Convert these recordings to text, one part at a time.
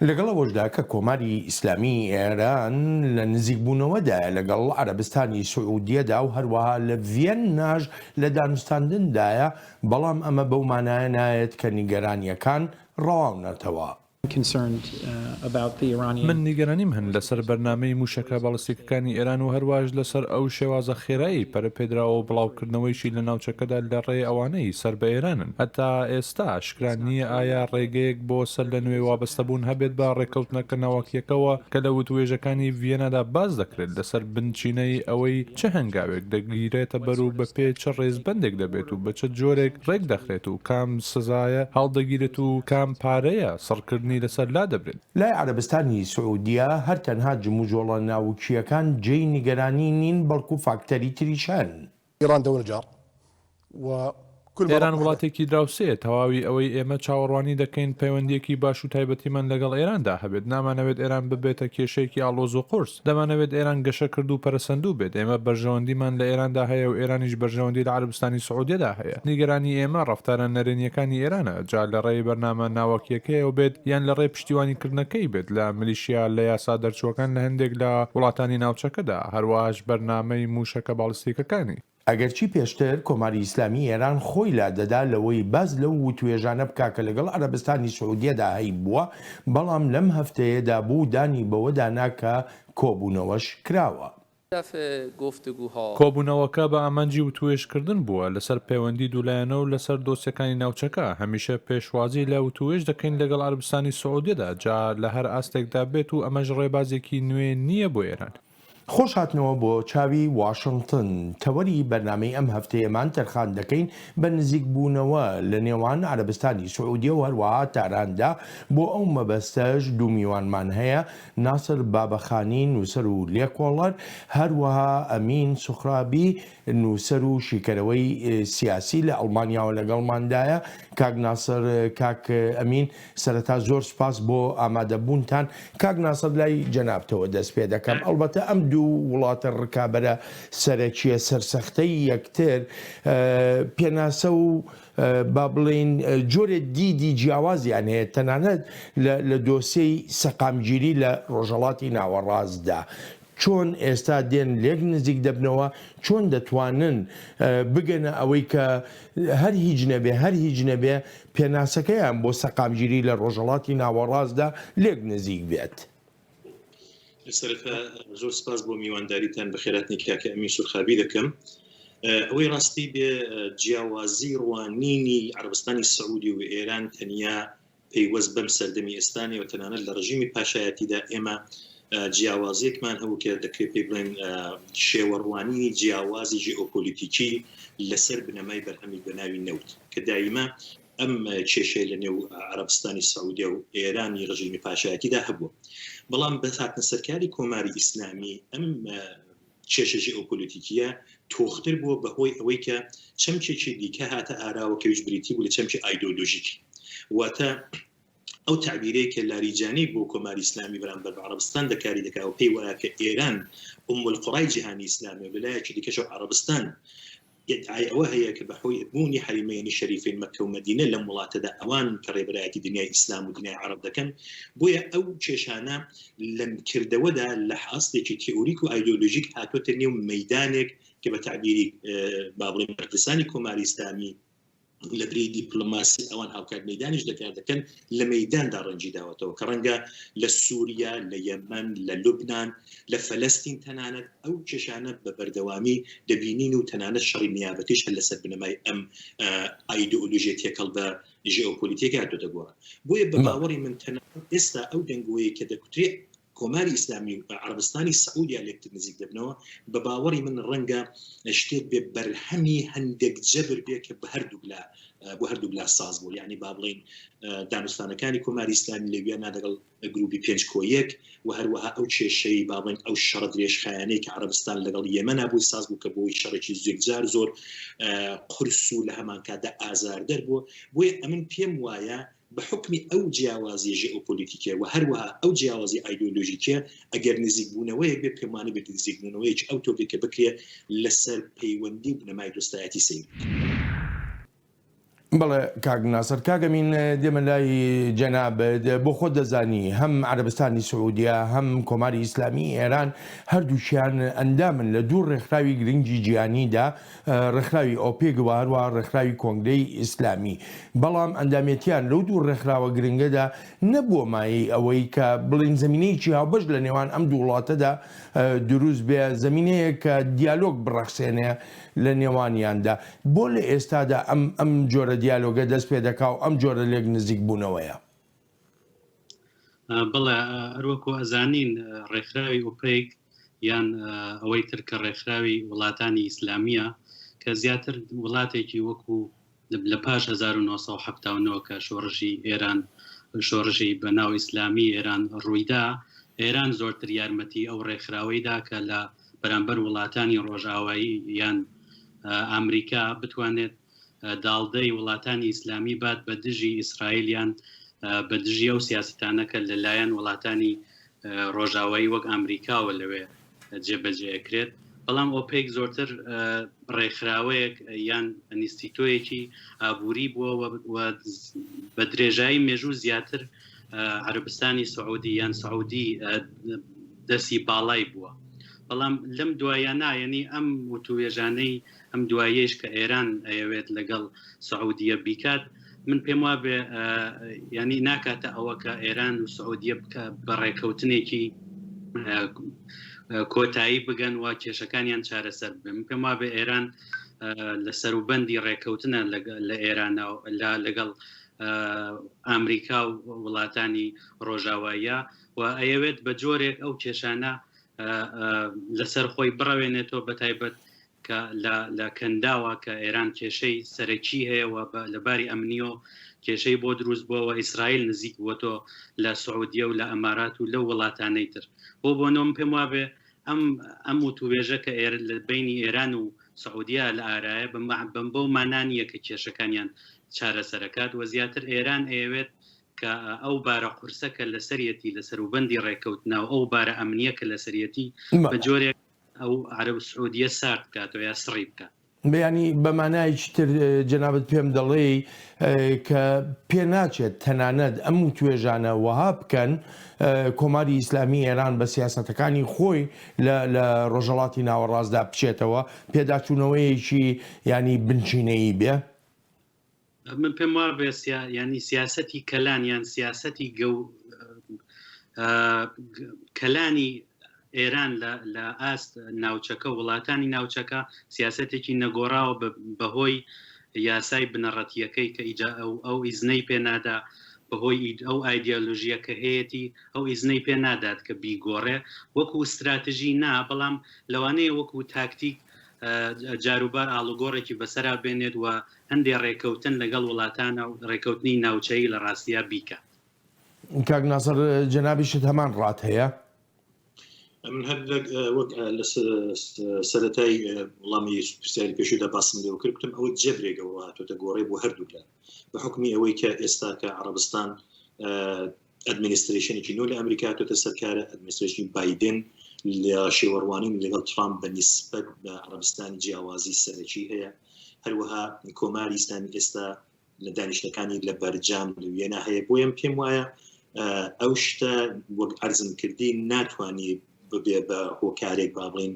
لەگەڵ ئەوەشدا کە کۆماری ئیسلامیی ئێران لە نزیکبوونەوەدایە لەگەڵ عەرەبستانی سعودیەدا و هەروەها لە ڤیەنناش لە دانوستاندندایە، بەڵام ئەمە بەو مانایە نایەت کە نیگەرانییەکان ڕەواونەتەوە. من نیگەرانیم هەن لەسەر بەرنامەی مووشەکە باڵستیکەکانی ئێران و هەرواش لەسەر ئەو شێوازە خێرایەی پەرە پێدراوە و بڵاوکردنەوەیشی لە ناوچەکەدا لە ڕێی ئەوانەی سەر بە ئێرانن. هەتا ئێستا ئاشکرا نییە ئایا ڕێگەیەک بۆ سەرلەنوێ وابەستەبوون هەبێت بە ڕێککەوتنەکە ناوەکییەکەوە کە لە وتووێژەکانی ڤییەنادا باس دەکرێت لەسەر بنچینەی ئەوەی چ هەنگاوێک دەگیرێتەبەر و بەپێی چ ڕێزبەندێک دەبێت و بە چ جۆرێک ڕێکدەخرێت و کام سزایە هەڵدەگیرێت و کام پارەیە سڕکردنی لەسەر لادەبرێت. لای عەرەبستانی سعودیە هەر تەنها جموجۆڵە ناوکییەکان جێی نیگەرانی نین بەڵکو فاکتەری تریش هەن. ایران دولە جار و کل ما ئێران رقم عليه. وڵاتێکی دراوسێیە، تەواوی ئەوەی ئێمە چاوەڕوانی دەکەین پەیوەندییەکی باش و تایبەتیمان لەگەڵ ئێراندا هەبێت، نامانەوێت ئێران ببێتە کێشەیەکی ئاڵۆز و قورس، دەمانەوێت ئێران گەشەکرد و پەرەسەندوو بێت، ئێمە بەرژەوەندیمان لە ئێراندا هەیە و ئێرانیش بەرژەوەندی لە عەرەبستانی سعودیەدا هەیە. نیگەرانی ئێمە ڕەفتارە نەرێنییەکانی ئێرانە، جا لە ڕێی بەرنامە ناوەکییەکەیەوە بێت یان لە ڕێی پشتیوانیکردنەکەی بێت لە ملیشیا لە یاسا دەرچووەکان لە هەندێک لە وڵاتانی ناوچەکەدا، هەروەهاش بەرنامەی مووشەکە باڵستیکەکانی. ئەگەرچی پێشتر کۆماری ئیسلامی ئێران خۆی لادەدا لەوەی باس لەو وتوێژانە بکا کە لەگەڵ عەرەبستانی سعودیەدا هەیبووە، بەڵام لەم هەفتەیەدا بوو دانی بەوەدا نا کە کۆبوونەوەش کراوە. کۆبوونەوەکە بە ئامانجی وتووێژکردن بووە لەسەر پەیوەندی دوولایەنە و لەسەر دۆسیەکانی ناوچەکە، هەمیشە پێشوازی لە وتووێژ دەکەین لەگەڵ عەرەبستانی سعودیەدا جا لە هەر ئاستێکدا بێت و ئەمەش ڕێبازێکی نوێ نییە بۆ ئێران. خۆش هاتنەوە بۆ چاوی واشنتن. تەوەری بەرنامەی ئەم هەفتەیەمان تەرخان دەکەین بە نزیکبوونەوە لە نێوان عەرەبستانی سعودیە و هەروەها تاراندا، بۆ ئەو مەبەستەش دوو میوانمان هەیە، ناسر بابەخانی نووسەر و لێکۆڵەر، هەروەها ئەمین سوخرابی نووسەر و شیکەرەوەی سیاسی لە ئەڵمانیاوە لەگەڵماندایە. کاک ناسر، کاک ئەمین سەرەتا زۆر سوپاس بۆ ئامادەبوونتان. کاک ناسر لای جەنابتەوە دەست پێ دەکەم. ئەڵبەتە ئەم دوو وڵاتە ڕکابەرە سەرەکییە سەرسەختەی یەکتر پێناسە و با بڵێین جۆرێ دیدی جیاوازیان هەیە تەنانەت لە دۆسێی سەقامگیری لە ڕۆژهەڵاتی ناوەڕاستدا. چۆن ئێستا دێن لێک نزیک دەبنەوە، چۆن دەتوانن بگەنە ئەوەی کە هەر هیچ نەبێ هەر هیچ نەبێ پێناسەکەیان بۆ سەقامگیری لە ڕۆژهەڵاتی ناوەڕاستدا لێک نزیک بێت؟ سەرەتا زۆر سپاس بۆ میوانداریتان بەخێراتنی کاکە ئەمین سورخابی دەکەم. ئەوەی ڕاستی بێ جیاوازی ڕوانینی عەرەبستانی سعودی و ئێران تەنیا پەیوەست بەم سەردەمی ئێستا نیە و تەنانەت لە ڕژیمی پاشایەتیدا ئێمە جیاوازیەکمان هەبوو کە دەکرێت پێی بڵێن شێوەڕوانینی جیاوازی ژێئۆپۆلیتیکی لەسەر بنەمای بەرهەمی بە ناوی نەوت کە دایمە ئەم کێشەیە لە نێو عەرەبستانی سعودیە و ئێرانی ڕژیمی پاشایەتیدا هەبووە بەڵام بە هاتنە سەرکاری کۆماری ئیسلامی ئەم کێشە ژێئۆپۆلیتیکیە تۆختر بووە بەهۆی ئەوەی کە چەمکێکی دیکە هاتە ئاراوە کە ویش بریتی بوو لە چەمکی ئایدۆلۆژیک واتە ئەو تەعبیرەی کە لاریجانی بۆ کۆماری ئیسلامی بەرامبەر بە عەڕەبستان دەکاری دەکا و پێی وایە کە ئێران ئوم القرای جیهانی ئیسلامی و لەلایەکی دیکەشەوە عەڕەبستان ئیدعای ئەوە هەیە کە بە هۆی بوونی حەریمەینی شەریفەین مەککە و مەدینە لەم وڵاتەدا ئەوان کە ڕێبەرایەتی دنیای ئیسلام و دنیای عەڕەب دەکەن بۆیە ئەو کێشانە لەم کردەوەدا لە ئاستێکی تئوریک و ئایدۆلۆژیک هاتۆتە نێو مەیدانێک کە بە تەعبیری با بڵێین بەرپرسانی کۆماری ئیسلامی لە بری دیپلۆماسی ئەوان هاوکات مەیدانیش دەکار دەکەن لە مەیداندا ڕەنگی داوەتەوە کە ڕەنگە لە سووریا لە یەمەن لە لوبناان لە فەلەستین تەنانەت ئەو کێشانە بە بەردەوامی دەبینین و تەنانەت شەڕی نیابەتیش هەر لەسەر بنەمای ئەم ئایدۆلۆژیە تێکەڵ بە ژێئۆپۆلیتیک هاتۆتە گۆڕان بۆیە بە باوەڕی من تەنانەت ئێستا ئەو دەنگۆیەی کە دەکوترێ کۆماری ئیسلامی و عەڕەبستانی سعودیا لێکتر نزیک دەبنەوە، بە باوەڕی من ڕەنگە شتێک بێ بەرهەمی هەندێک جەبر بێ کە بە هەردووک لا بۆ هەردووک لا ساز بوو یعنی با بڵێین دانوستانەکانی کۆماری ئیسلامی لە ویەنا لەگەڵ گروپی پێنج کۆ یەک و هەروەها ئەو کێشەی با بڵێین ئەو شەڕە درێژخایەنەی کە عەڕەبستان لەگەڵ یەمەنا بۆی ساز بوو کە بۆی شەڕێکی زێکجار زۆر قورس و لە هەمانکاتدا ئازاردەر بووە بۆیە ئەمن پێم وایە بە حوکمی ئەو جیاوازیە ژێئۆپۆلیتیکیە و هەروەها ئەو جیاوازی ئایدۆلۆژیکیە ئەگەر نزیکبوونەوەیەک بێ پێم وانەبێت نزیکبوونەوەیەکی ئەوتۆ بێ کە بکرێ لەسەر پەیوەندی و بنەمای دۆستایەتی سەیر بکرێ. بەڵێ کاک ناسر. کاک ئەمین دێمە لای جەنابت، بۆ خۆت دەزانی هەم عەرەبستانی سعودیە هەم کۆماری ئیسلامی ئێران هەردووکیان ئەندامن لە دوو ڕێکخراوی گرنگی جیهانیدا، ڕێکخراوی ئۆپێک و هەروەها ڕێکخراوی کۆنگرەی ئیسلامی، بەڵام ئەندامێتیان لەو دوو ڕێکخراوە گرنگەدا نەبووە مایەی ئەوەی کە بڵێین زەمینەیەکی هاوبەش لە نێوان ئەم دوو وڵاتەدا دروست بێ، زەمینەیەک کە دیالۆگ بڕەخسێنێ لە نێوانیاندا. بۆ لە ئێستادا ئەم ئەم جۆرە دیالۆگە دەست پێ دەکا و ئەم جۆرە لێک نزیک بوونەوەیە؟ بەڵێ، هەروەکو ئەزانین ڕێکخراوی ئۆپێک یان ئەوەی تر کە ڕێکخراوی وڵاتانی ئیسلامییە کە زیاتر وڵاتێکی وەکو لە پاش 1979 کە شۆڕشی ئێران شۆڕشی بە ناو ئیسلامی ئێران ڕوویدا ئێران زۆرتر یارمەتی ئەو ڕێکخراوەی دا کە لە بەرامبەر وڵاتانی ڕۆژئاوایی یان ئامریکا بتوانێت داڵدەی وڵاتانی ئیسلامی بات بە دژی ئیسرائیل یان بە دژی ئەو سیاسەتانە کە لەلایەن وڵاتانی ڕۆژاوایی وەک ئامریکاوە لەوێ جێبەجێ ئەکرێت. بەڵام ئۆپێک زۆرتر ڕێکخراوەیەک یان ئەنیستیتۆیەکی ئابووری بووە و بە درێژایی مێژوو زیاتر عەرەبستانی سعودی یان سعودی دەستی باڵای بووە. بەڵام لەم دوایانە یعنی ئەم وتووێژانەی ئەم دواییەیش کە ئێران ئەیەوێت لەگەڵ سعودیە بیکات من پێم وابێ ینی ناکاتە ئەوە کە ئێران و سعودیە بکە بە ڕێکەوتنێکی کۆتایی بگەن و کێشەکانیان چارەسەر بن من پێم وابێ ئێران لە سەروبەندی ڕێکەوتنە لە ئێران لەگەڵ ئەمریکا و وڵاتانی ڕۆژاواییە و ئەیەوێت بە جۆرێک ئەو کێشانە لەسەر خۆی بڕەوێنێتەوە بە تایبەت کە لە لە کەنداوە کە ئێران کێشەی سەرەکی هەیە و لە باری ئەمنیەوە کێشەی بۆ دروست بووە و ئیسرائیل نزیک بووەتەوە لە سعودیە و لە ئەمارات و لەو وڵاتانەی تر بۆ بۆنۆ من پێم وابێ ئەم ئەم وتووێژە کە ئێر لە بینی ئێران و سعودیە لە ئارایە بەم بەم بەو مانا نییە کە کێشەکانیان چارەسەرەکات و زیاتر ئێران ئەیەوێت کە ئەو بارە قورسە کە لەسەریەتی لە سەروبەندی ڕێککەوتنا و ئەو بارە ئەمنیە کە لەسەریەتی بە جۆرێک ئەو عەرەب سعودیە سارد بکاتەوە یا سڕی بکات. یانی بە مانایەکی تر جەنابت پێم دەڵێی کە پێ ناچێت تەنانەت ئەم وتوێژانە وەها بکەن کۆماری ئیسلامی ئێران بە سیاسەتەکانی خۆی لە لە ڕۆژهەڵاتی ناوەڕاستدا بچێتەوە پێداچوونەوەیەکی یانی بنچینەیی بێ؟ من پێم وابێ ینی سیاسەتی کەلان یان سیاسەتی گەو کەلانی ئێران لە ئاست ناوچەکە وڵاتانی ناوچەکە سیاستێکی نەگۆڕاوە بەهۆی یاسای بنەڕەتیەکەی کە ئیجا ئەو ئەو ئیزنەی پێنادا بەهۆی ئەو ئایدیۆلۆژیە کە هەیەی ئەو ئیزنەی پێ نادات کە بیگۆڕێ وەکو استراتژی نا بەڵام لەوانەیە وەکو تاکتیک جاروبار ئاڵوگۆڕێکی بەسەرا بێنێت و هەندێ ڕێکەوتن لەگەڵ وڵاتانە و ڕێکەوتنی ناوچەیی لە ڕاستیا بیکات. کاک ناسر جەنابیشت هەمان ڕات هەیە؟ من هەر وەک لە سەرەتای وەڵامی پرسیاری پێشوودا باسم لێوە کرد گوتم ئەوە جەبرێکەوە هاتۆتە گۆڕێ بۆ هەردوو لا بە حوکمی ئەوەی کە ئێستا کە عەڕەبستان administration ێکی نوێ لە ئەمریکا هاتۆتە سەر کارە، administration ی بایدن لە شێوەڕوانین لەگەڵ ترامپ بە نیسبەت بە عەڕەبستان جیاوازی سەرەکی هەیە. هەروەها کۆماری ئیسلامی ئێستا لە دانیشتەکانی لە بەرجام لە ویەنا هەیە بۆیە پێم وایە ئەو شتە وەک عەرزم کردی ناتوانانی ببێ بە هۆکارێک با بڵێین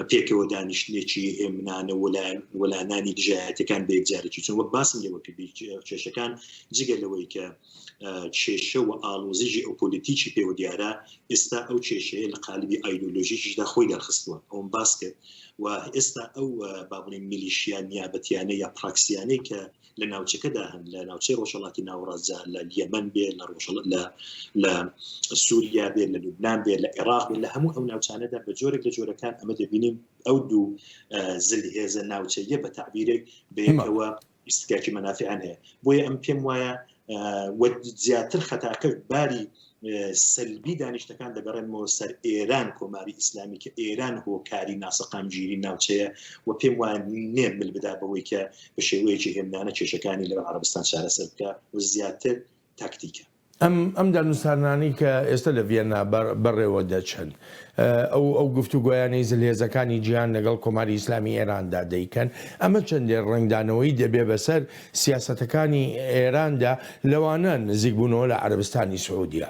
پێکەوە دانیشتنێکی هێمنانە وەلانانی دژایەتەکان بە یەکجارێکی چون وەک باسم لێوە کردی کێشەکان جگە لەوەی کە کێشە و ئاڵۆزی ژێئۆپۆلیتیکی پێوە دیارە ئێستا ئەو کێشەیە لە قالبی ئایدۆلۆژیکیشدا خۆی دەرخستووە ئەوم باس کرد و ئێستا ئەو با بڵێین میلیشیا نیابەتیانە یا پراکسیانەی کە لە ناوچەکەدا هەن لە ناوچەی ڕۆژهەڵاتی ناوەڕاست جا لە یەمەن بێ لە ڕۆژهەڵات لە لە سووریا بێ لە لوبناان بێ لە عێراق بێ لە هەموو ئەو ناوچانەدا بە جۆرێک لە جۆرەکان ئەمە دەبینین ئەو دوو زلهێزە ناوچەیە بە تعبیرێک بەیەکەوە ئیستکاکی مەنافعیان هەیە بۆیە ئەم پێم وایە زیاتر خەتاکە باری سەلبی دانیشتەکان دەگەڕێنمەوە سەر ئێران کۆماری ئیسلامی کە ئێران هۆکاری ناسەقامگیری ناوچەیە و پێم وایە نێ مل بدا بەوەی کە بە شێوەیەکی هێمنانە کێشەکانی لەگەڵ عەرەبستان چارەسەر بکە و زیاتر تاکتیکە. ئەم ئەم دانوستانانەی کە ئێستا لە ڤیەننا بەڕێوە دەچن، ئەو ئەو گفتوگۆیانەی زلهێزەکانی جیهان لەگەڵ کۆماری ئیسلامی ئێراندا دەیکەن، ئەمە چەندێ ڕەنگدانەوەی دەبێ بەسەر سیاسەتەکانی ئێراندا، لەوانە نزیکبوونەوە لە عەرەبستانی سعودیە؟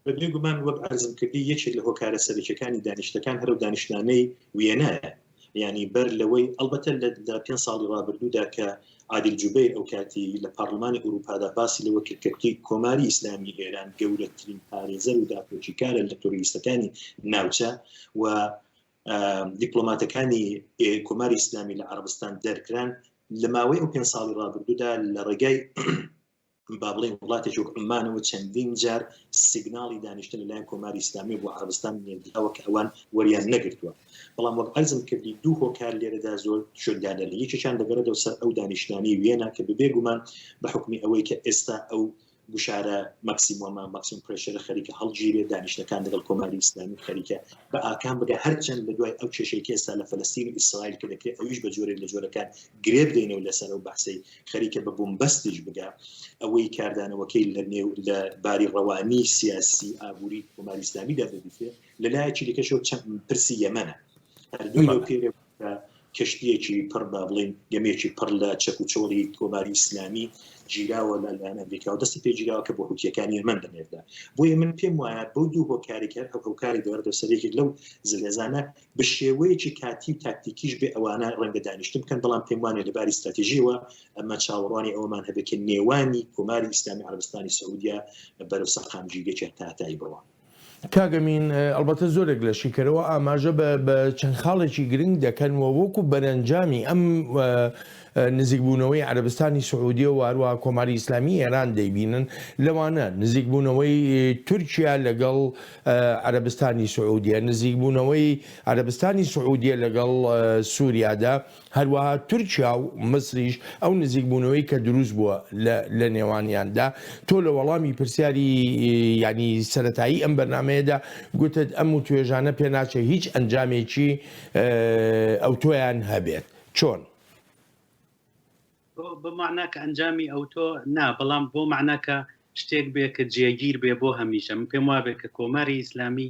بە بێ گومان وەک عەرزم کردی یەکێک لە هۆکارە سەرەکیەکانی دانیشتەکان هەر ئەو دانیشتنانەی ویەنایە یانی بەر لەوەی ئەڵبەتە لە پێنج ساڵی ڕابردوودا کە عادل جوبەیر ئەو کاتی لە پارلمانی ئورووپادا باسی لەوە کرد کە کوتی کۆماری ئیسلامی ئێران گەورەترین پارێزەر و داکۆکیکارە لە تۆریستەکانی ناوچە و دیپلۆماتەکانی کۆماری ئیسلامی لە عەرەبستان دەرکران لە ماوەی ئەو پێنج ساڵی ڕابردوودا لە ڕێگای با بڵێین وڵاتێکی وەک عومانەوە چەندین جار سیگناڵی دانیشتن لەلایەن کۆماری ئیسلامی بۆ عەرەبستان نێردراوە کە ئەوان وەریان نەگرتووە بەڵام وەک عەرزم کردی دوو هۆکار لێرەدا زۆر شوێندانەرن یەکێکیان دەگەڕێتەوە سەر ئەو دانیشتنانەی وێنا کە بەبێ گومان بە حوکمی ئەوەی کە ئێستا ئەو گوشارە ماکسیمۆمە maximum pressure ە خەریکە هەڵگیرێ دانیشتەکان لەگەڵ کۆماری ئیسلامی خەریکە بە ئاکام بگە هەرچەند لە دوای ئەو کێشەی کە ئێستا لە فەلەستین و ئیسرائیل کە دەکرێت ئەویش بە جۆرێک لە جۆرەکان گرێ بدەینەوە لەسەر ئەو بەحسەی خەریکە بە بومبەستیش بگا ئەوەی کاردانەوەکەی لە نێو لە باری ڕەوانی سیاسی ئابووری کۆماری ئیسلامیدا دەبیتێ لە لایەکی دیکەشەوە چەند پرسی یەمەنە هەردووی لەو پێرێ کەشتیەکی پڕ بە بڵین گەمێکی پڕ لە چەک و چۆڵی کۆماری ئیسلامی گیراوە لە لایەن ئەمریکا و دەستی پێ گیراوە کە بۆ حوتیەکانی یەمەن دەنێردە بۆیە من پێم وایە بەو دوو هۆکاری کە هەر هۆکاری دەوەردە سەر یەکێک لەو زلهێزانە بە شێوەیەکی کاتی و تاکتیکیش بێ ئەوانە ڕەنگە دانیشتن بکەن، بەڵام پێم وانیە لە باری ستراتیژیەوە ئەمە چاوەڕوانی ئەوەمان هەبێت کە نێوانی کۆماری ئیسلامی عەرەبستانی سعودیە بەرەو سەقامگیریەکی هەتاهەتایی بڕوا. کاک ئەمین، ئەڵبەتە زۆرێک لە شیکەرەوە ئاماژە بە بە چەند خاڵێکی گرنگ دەکەن و وەکو بەرەنجامی ئەم نزیکبوونەوەی عەرەبستانی سعودیە و هەروەها کۆماری ئیسلامی ئێران دەیبینن، لەوانە نزیکبوونەوەی تورکیا لەگەڵ عەرەبستانی سعودیە، نزیکبوونەوەی عەرەبستانی سعودیە لەگەڵ سوریادا، هەروەها تورکیا و مسریش ئەو نزیکبوونەوەی کە دروست بووە لە نێوانیاندا. تۆ لە وەڵامی پرسیاری یانی سەرەتایی ئەم بەرنامەیەدا گوتت ئەم وتوێژانە پێناچێ هیچ ئەنجامێکی ئەوتۆیان هەبێت. چۆن؟ بۆ مەعنا کە ئەنجامی ئەوتۆ نا، بەڵام بۆ مەعنا کە شتێک بێ کە جێگیر بێ بۆ هەمیشە. من پێم وابێ کە کۆماری ئیسلامی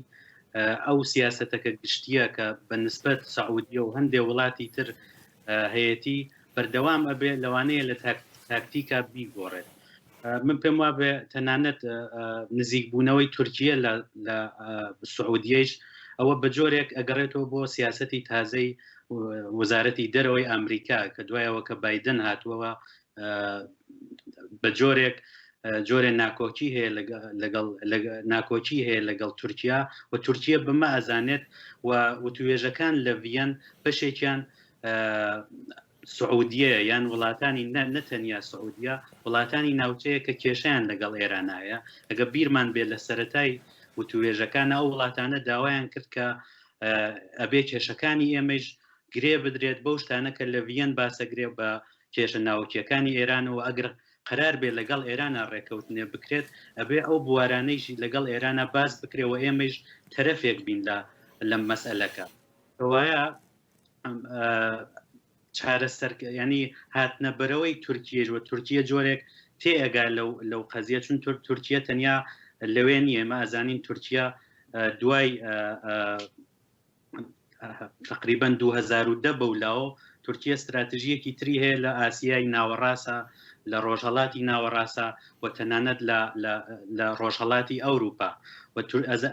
ئەو سیاسەتەکە گشتیە کە بە نسبەت سعودیە و هەندێ وڵاتی تر هەیەتی بەردەوام ئەبێ، لەوانەیە لە تاکتیکا بیگۆڕێت. من پێم وابێ تەنانەت نزیکبوونەوەی تورکیە لە سعودیەیش ئەوە بە جۆرێک ئەگەڕێتەوە بۆ سیاسەتی تازەی وەزارەتی دەرەوەی ئەمریکا کە دوایەوە کە بایدن هاتووەوە بە جۆرێک جۆرێ ناکۆکی هەیە لەگەڵ ناکۆکی هەیە لەگەڵ تورکیا و تورکیە بەمە ئەزانێت و وتوێژەکان لە ڤیەن بەشێکیان سعودیەیە یان وڵاتانی نە تەنیا سعودیە وڵاتانی ناوچەیە کە کێشیان لەگەڵ ئێرانایە ئەگە بیرمان بێت لە سەتای وتوێژەکان ئەو وڵاتانە داوایان کرد کە ئەبێ کێشەکانی ئێمەش گرێ بدرێت بەو شتانە کە لە ڤیەن باسەگرێ بە کێشە ناوکیەکانی ئێرانەوە ئەگەر قەرار بێ لەگەڵ ئێرانە ڕێکەوتنێ بکرێت ئەبێ ئەو بوارانەیشی لەگەڵ ئێرانە باس بکرێ و ئێمەش تەرەفێک بین لە لەم مەسئلەکە وایە چارەسەر ینی هاتنە بەرەوەی تورکیەش و تورکیە جۆرێک تێ ئەگا لەو لەو قەزیە چون تور تورکیە تەنیا لەوێ نییە ئێمە ئەزانین تورکیا دوای تقریبا 2010 بەولاوە تورکیا استراتژیەکی تری هەیە لە ئاسیای ناوەڕاستە لە ڕۆژهڵاتی ناوەڕاستە و تەنانەت لە ڕۆژهڵاتی ئەوروپا و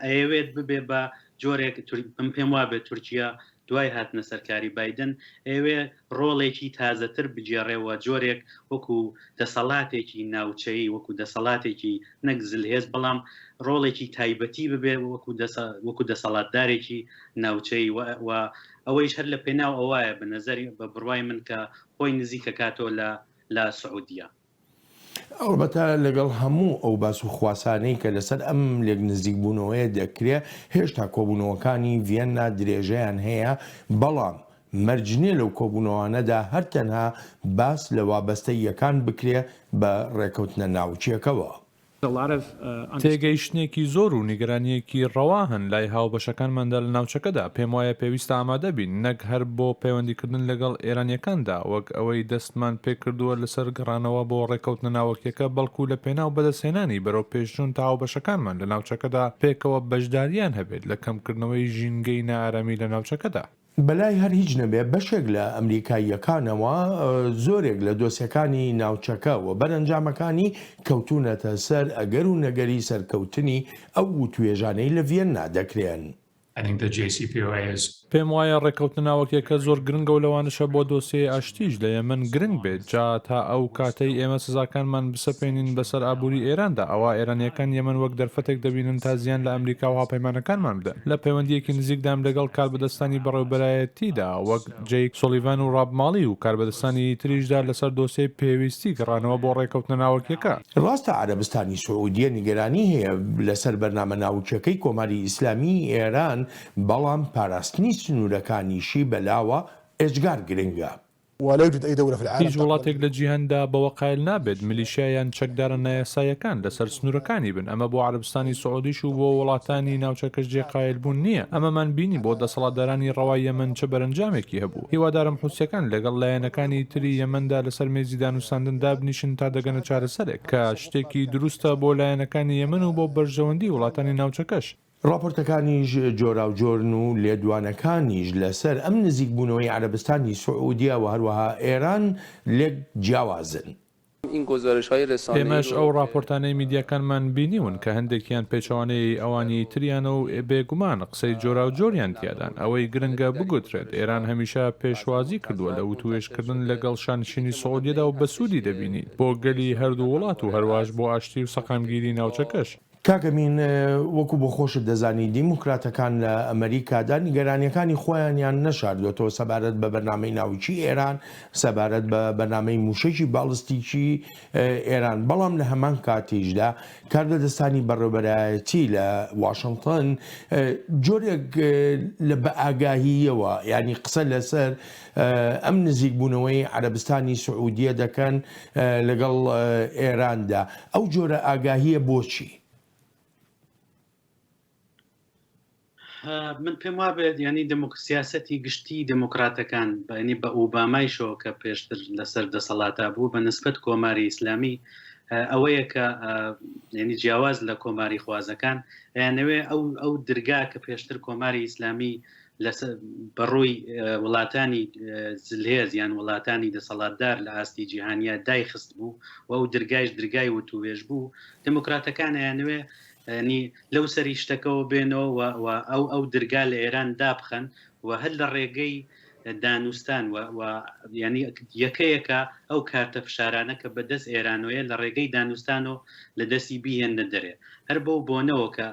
ئەیەوێت ببێ بە جۆرێک من پێم وابێت تورکیا دوای هاتنە سەرکاری بایدن ئەیەوێ ڕۆڵێکی تازەتر بگێڕێ و جۆرێک وەکو دەسەڵاتێکی ناوچەیی وەکو دەسەڵاتێکی نەک زلهێز بەڵام ڕۆڵێکی تایبەتی ببێ وەکو وەکو دەسەڵاتدارێکی ناوچەیی و ئەوەیش هەر لە پێناو ئەوایە بە نەزەری بە بڕوای من کە خۆی نزیکەکاتەوە لە لە سعودیە. ئەڵبەتە لەگەڵ هەموو ئەو باس و خواسانەی کە لەسەر ئەم لێکنزیکبوونەوەیە دەکرێ، هێشتا کۆبوونەوەکانی ڤیەننا درێژەیان هەیە، بەڵام مەرج نییە لەو کۆبوونەوانەدا هەر تەنها باس لە وابەستەییەکان بکرێ بە ڕێکەوتنە ناوکییەکەوە. تێگەیشتنێکی زۆر و نیگەرانییەکی ڕەوا هەن لای هاوبەشەکانماندا لە ناوچەکەدا، پێموایە پێویستە ئامادە بین، نەک هەر بۆ پەیوەندیکردن لەگەڵ ئێرانییەکاندا، وەک ئەوەی دەستمان پێکردووە لەسەر گەڕانەوە بۆ ڕێککەوتنە ناوەکییەکە، بەڵکو لە پێناو بەدەستهێنانی بەرەوپێشچوون تا هاوبەشەکانمان لە ناوچەکەدا پێکەوە بەشدارییان هەبێت لە کەمکردنەوەی ژینگەی نائارامی لە ناوچەکەدا. بەلای هەر هیچ نەبێ بەشێک لە ئەمریکاییەکانەوە زۆرێک لە دۆسیەکانی ناوچەکە و بەرەنجامەکانی کەوتوونەتە سەر ئەگەر و نەگەری سەرکەوتنی ئەو وتوێژانەی لە ڤیەننا دەکرێن. پێم وایە ڕێککەوتنە ناوەکیەکە زۆر گرنگە و لەوانەشە بۆ دۆسیەی ئاشتیش لە یەمەن گرنگ بێت، جا تا ئەو کاتەی ئێمە سزاکانمان بسەپێنین بەسەر ئابووری ئێراندا ئەوا ئێرانییەکان یەمەن وەک دەرفەتێک دەبینن تا زیان لە ئەمریکا و هاوپەیمانەکانمان بدەن. لە پەیوەندییەکی نزیکدام لەگەڵ کاربەدەستانی بەڕێوەبەرایەتیدا وەک جەیک سوڵیڤان و ڕاب ماڵی و کاربەدەستانی تریشدا لەسەر دۆسیەی پێویستی گەڕانەوە بۆ ڕێککەوتنە ناوەکییەکە. ڕاستە عەرەبستانی سعودیە نیگەرانی هەیە لەسەر بەرنامە ناوکیەکەی کۆماری ئیسلامیی ئێران، بەڵام پاراستنی سنوورەکانیشی بەلاوە ئێجگار گرنگە. ولا یوجد ای دولە فی العالم هیچ تقبل وڵاتێک لە جیهاندا بەوە قایل نابێت میلیشیا یان چەکدارە نایاساییەکان لەسەر سنوورەکانی بن، ئەمە بۆ عەرەبستانی سعودیش و بۆ وڵاتانی ناوچەکەش جێ قایلبوون نییە، ئەمەمان بینی بۆ دەسەڵاتدارانی ڕەوای یەمەن چ بەرەنجامێکی هەبوو. هیوادارم حوسیەکان لەگەڵ لایەنەکانی تری یەمەندا لەسەر مێزی دانوستاندن دابنیشن تا دەگەنە چارەسەرێک کە شتێکی دروستە بۆ لایەنەکانی یەمەن و بۆ بەرژەوەندی وڵاتانی ناوچەکەش. ڕاپۆرتەکانیش جۆراوجۆرن و لێدوانەکانیش لەسەر ئەم نزیکبوونەوەی عەرەبستانی سعودیە و هەروەها ئێران لێک جیاوازن. ئێمەش ئەو ڕاپۆرتانەی میدیاکانمان بینیون کە هەندێکیان پێچەوانەی ئەوانی تریانە و بێگومان قسەی جۆراوجۆریان تیادان. ئەوەی گرنگە بگوترێت ئێران هەمیشە پێشوازی کردووە لە وتووێژکردن لەگەڵ شانشینی سعودیەدا و بەسوودی دەبینین بۆ گەلی هەردوو وڵات و هەرواش بۆ ئاشتی و سەقامگیری ناوچەکەش. کاک ئەمین وەکو بۆ خۆشت دەزانی دیموکراتەکان لە ئەمەریکادا نیگەرانیەکانی خۆیانیان نەشاردۆتەوە سەبارەت بە بەرنامەی ناوکی ئێران، سەبارەت بە بەرنامەی موشەکی باڵستیکی ئێران، بەڵام لە هەمان کاتیشدا کاربەدەستانی بەڕێوبەرایەتی لە واشنتن جۆرێک لە بەئاگاهییەوە یانی قسە لەسەر ئەم نزیکبوونەوەی عەرەبستانی سعودیە دەکەن لەگەڵ ئێراندا، ئەو جۆرە ئاگاهییە بۆچی؟ من پێم وابێت ینی دموک سیاستی گشتی دموکراتەکان بەنی بە ئۆبامایشەوە کە پێشتر لەسەر دەسەڵاتا بوو بە نسبەت کۆماری ئیسلامی ئەوەیە کە ینی جیاواز لە کۆماری خوازەکان ئەیانەوێ ئەو ئەو درگا کە پێشتر کۆماری ئیسلامی لەسەر بەڕووی وڵاتانی زلهێز یان وڵاتانی دەسەڵاتدار لە ئاستی جیهانیا دایخست بوو و ئەو درگایش درگای وتووێژ بوو دموکراتەکان ئەیانەوێ ینی لەو سەری شتەکەەوە بێنەوە و ئەو ئەو درگا لە ئێران دابخەن و هەر لە ڕێگەی دانوستان و ینی یەکەیەکە ئەو کارتە فشارانە کە بەدەست ئێرانەوەیە لە ڕێگەی دانوستان و لە دەستی بیهێننە دەرێ هەر بەو بۆنەوە کە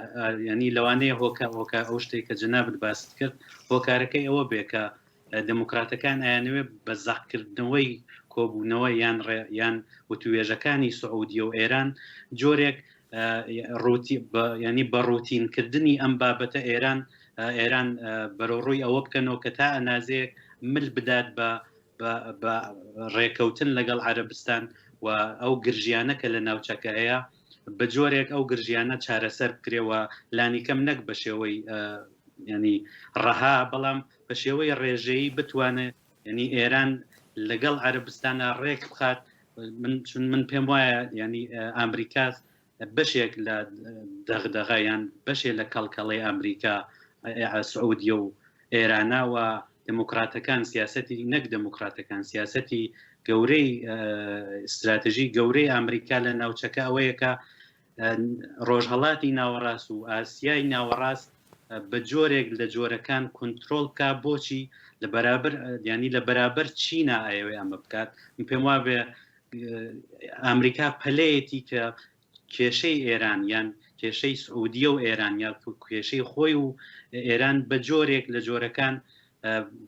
ینی لەوانەیە هۆکە هۆکە ئەو شتێک کە جەنابت باست کرد هۆکارەکەی ئەوە بێ کە دموکراتەکان ئەیانەوێ بە زەقکردنەوەی کۆبوونەوە یان ڕێ یان وتوێژەکانی سعودیە و ئێران جۆرێک ڕوتی ینی بە ڕوتینکردنی ئەم بابەتە ئێران ئێران بەرەو ڕووی ئەوە بکەنەوە کە تا ئەنازەیەک مل بدات بە بە ڕێکەوتن لەگەڵ عەرەبستان و ئەو گرژیانە کە لە ناوچەکە هەیە بە جۆرێک ئەو گرژیانە چارەسەر بکرێ و لانیکەم نەک بە شێوەی ینی ڕەها بەڵام بە شێوەی ڕێژەیی بتوانێت ینی ئێران لەگەڵ عەرەبستانە ڕێک بخات من چون من پێم وایە ینی ئەمریکاز بەشێک لە دەغدەغە یان بەشێ لە کەڵکەڵەی ئەمریکا سعودیە و ئێرانە و دموکراتەکان سیاستی نەک دموکراتەکان سیاستی گەورەی استراتژی گەورەی ئەمریکا لە ناوچەکە ئەوەیە کە ڕۆژهڵاتی ناوەڕاست و ئاسیای ناوەڕاست بە جۆرێک لە جۆرەکان کنترۆل بکە بۆچی لە بەرابەر ینی لە بەرابەر چینا ئەیەوێ ئەمە بکات من پێم وابێ ئەمریکا پەلەیەتی کە کێشەی ئێران یان کێشەی سعودیە و ئێران یا کێشەی خۆی و ئێران بە جۆرێک لە جۆرەکان